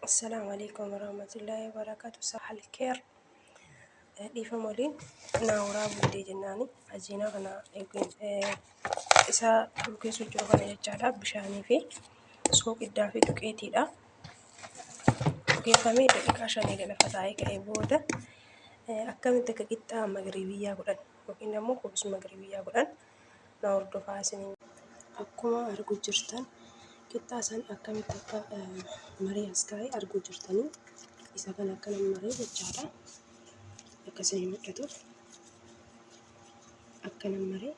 Assalaamu alaikum warahmatullaahi wabarakaatu. Sahal keer dhiifama waliin naawuraa buutee jennaani ajiinaa kana yookiin isa bulkeessu jiru kana jechaadha. Bishaanii fi sooqiddaa fi duqeetiidha. Bukeeffamee daqiiqaa 5 galafa taa'ee ka'ee booda akkamitti akka qixxaa magriibiyyaa godhan yookiin immoo kubis magriibiyyaa godhan na hordofaa isiniin. Akkuma argu jirtan qixxaa san akkamitti akka maree as kaa'e arguu jirtanii isa kana akkana maree jechaadha. Akka isin mul'atuuf akkana maree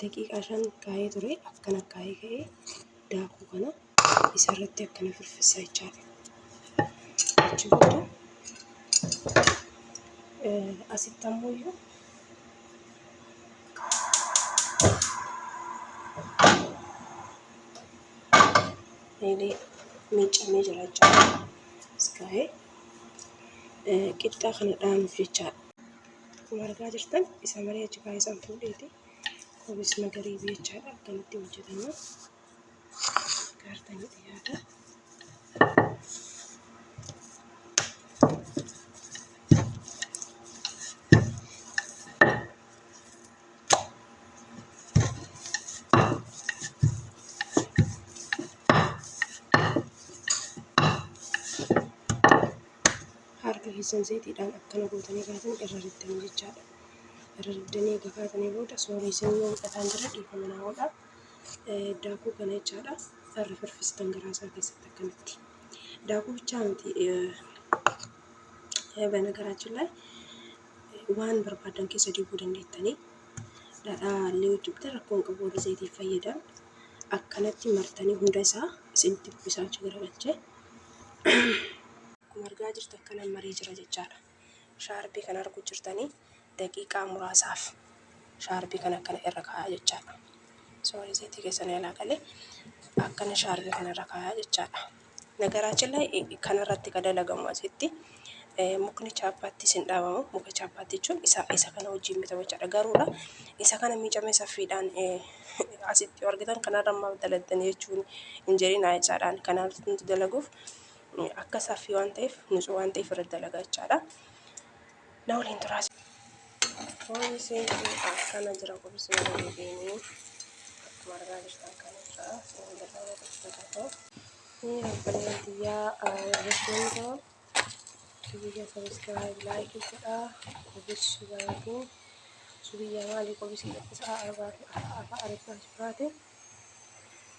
daqiiqaa 5 kaa'ee ture akkana kaa'ee ka'ee daakuu kana isarratti akkana firfirsa jechaadha. Achi booda asitti ammoo iyyuu eelee miiccamee jira jechaadha. As kaa'ee qixxaa kana dhaanuuf jechaadha. Akkuma argaa jirtan isa maree achi kaa'ee san fuudheeti kobis magariibii jechaadha. Akkanatti hojjetama. Gaartanii dhiyaata. Harka keessan zayitiidhaan akkana gootanii kaatan irra riddanii jechaadha. Irra riddanii eega kaatanii booda soorii isin yoo mul'ataan jira dhiifama naa godhaa. Daakuu kana jechaadha irra firfistan garaa isaa keessatti akkanatti. Daakuu bichaa miti በነገራችን ላይ waan barbaadan keessa dibuu dandeettanii dhadhaa illee hojjetan rakkoon qabu warri zayitii fayyadamu akkanatti martanii hunda isaa isinitti bubbisaa achi garagalchee akkuma argaa jirtu akkana maree jira jechaadha. Shaarbii kana arguu jirtanii daqiiqaa muraasaaf shaarbii kana akkana irra kaayaa jechaadha. Soorii zayitii keessan yaalaa galee akkana shaarbii kana irra kaayaa jechaadha. Nagaraachin ላይ kanarratti kan dalagamu asitti mukni chaappaatti isin dhaabamu. Muka chaappaatti jechuun isa kana wajjin bitamu jechaadha. Garuudha isa kana miicamee saffiidhaan asitti yoo argitan kanarra maaf daladdan jechuun hin jedhinaa jechaadhaan. Kanaaf nuti dalaguuf akka saffii waan ta'eef nutsuu waan ta'eef irra dalagaa jechaadha. Na waliin turaa. Foon akkana jira qubsi deebiinii akkuma argaa jirtan kana jira. Foon birraa tokko. Obboleeyyan tiyyaa hordoftoonni koo biyya subscribe like godhaa. Qubis yookiin subiyya maali qubisi isaa afaan Arabiffaa baate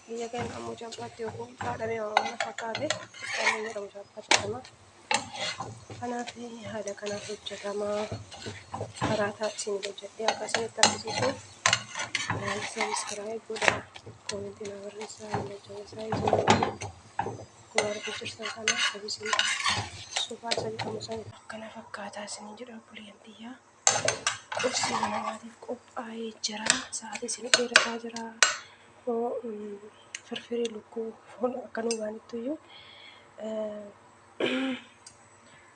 biyya keenya ammoo chaappaatti yookiin haadhamee waan fakkaate qixxaallee jedhamu chaappaatti jedhama. Kanaaf haala kanaan hojjetama. Karaataa isin hojjedhee akka isinitti argisiisuuf like subscribe godhaa. Koomentii naa barreessaa na jajjabeessaa isin akkuma arguu jirtan kana qubisi sufaa isa jedhamu san akkana fakkaataa isin jedha obboleeyyan tiyyaa. Qursii ganamaatiif qophaa'ee jira. Sa'aatii isin dheerataa jira. Firfirii lukkuu foon akka nu baanittu iyyuu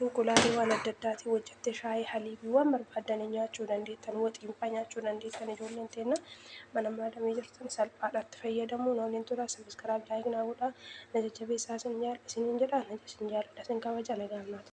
inqulaalii waan adda addaatiin hojjattee shaayii haliibii waan barbaaddan nyaachuu dandeettan waxiin fa'aa nyaachuu dandeettan ijoolleen teenna mana maadamii jirtan salphaadhaatti fayyadamuu na waliin turaa subscribe like naa godhaa na jajjabeessaa isin isiniin jedha na isin jaalladha isin kabaja nagaan naa.